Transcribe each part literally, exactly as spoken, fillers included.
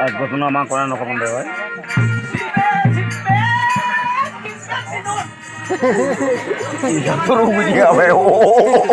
Ek botol ama kora no kobon de bhai. Iya, turu budi abe. Oh.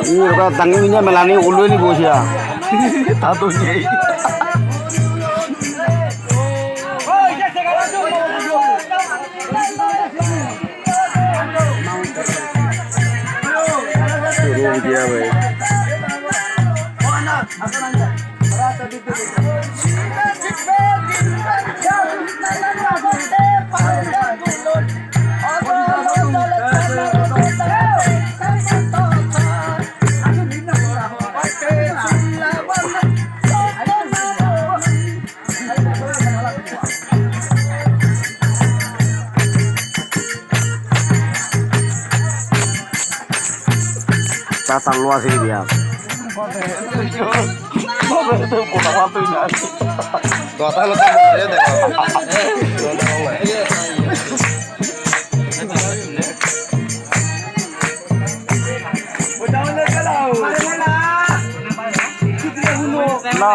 Ui, ora dangi minya melani ulwe ni bosia. Tatu ni. Suruh dia, weh. Ta tallo asili dia. Gota holo to mone dekho. Na,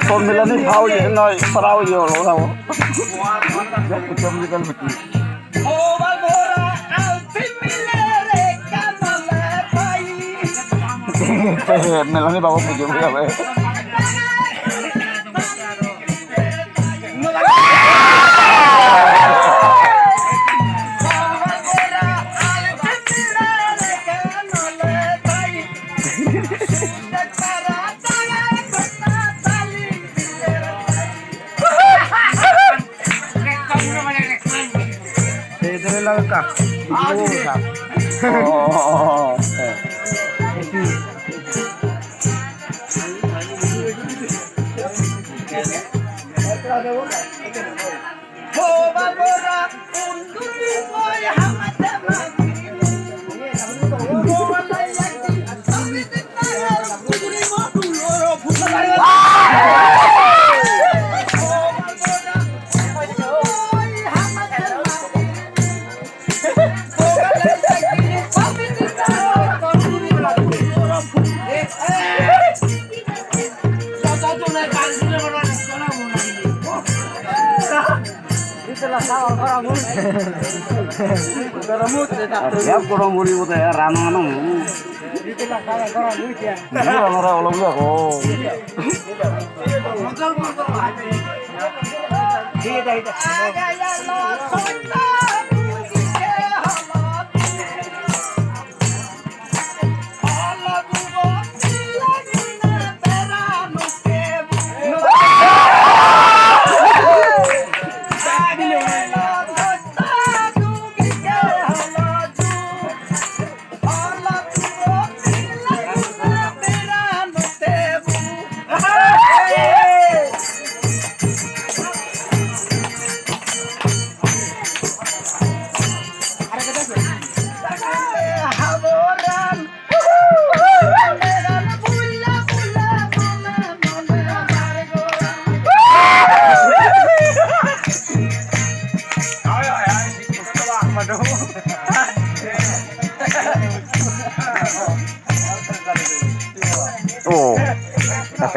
ton milani phao ye, na, sarao ye, lo, lo. Melani babo pujo pujo be. Ei, dore lagakka. Video sa. Oh. Biya gorom guri bode, rano ano. Biya rano ra olong ya ko.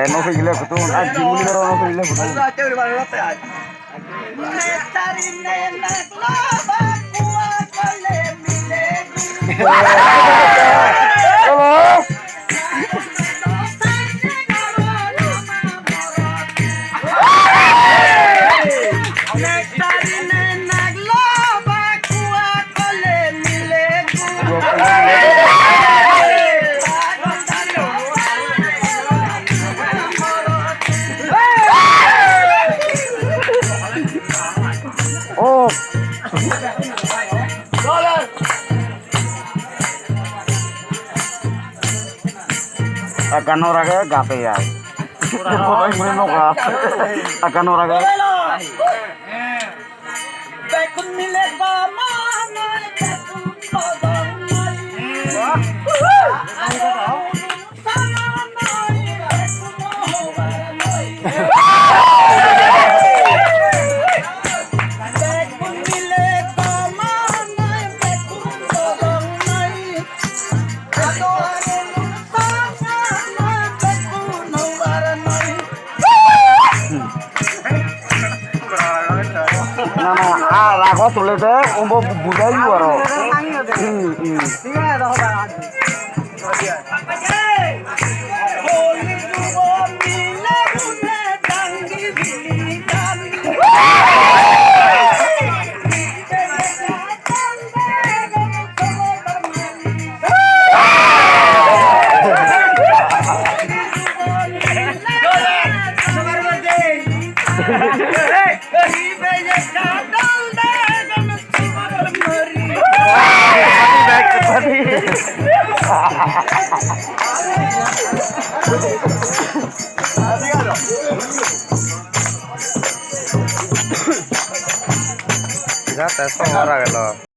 No pigile kutun, ar jimuli doro no pigile kutun. Hello. Oh. Ekkan or age gabe ai. Ekkan or age. Bekkun mile gom noi, bekkun bodol noi. Na, na, ah, rago tule de, umbo budai yu aro. Hmm, hmm. Jate songor agelo.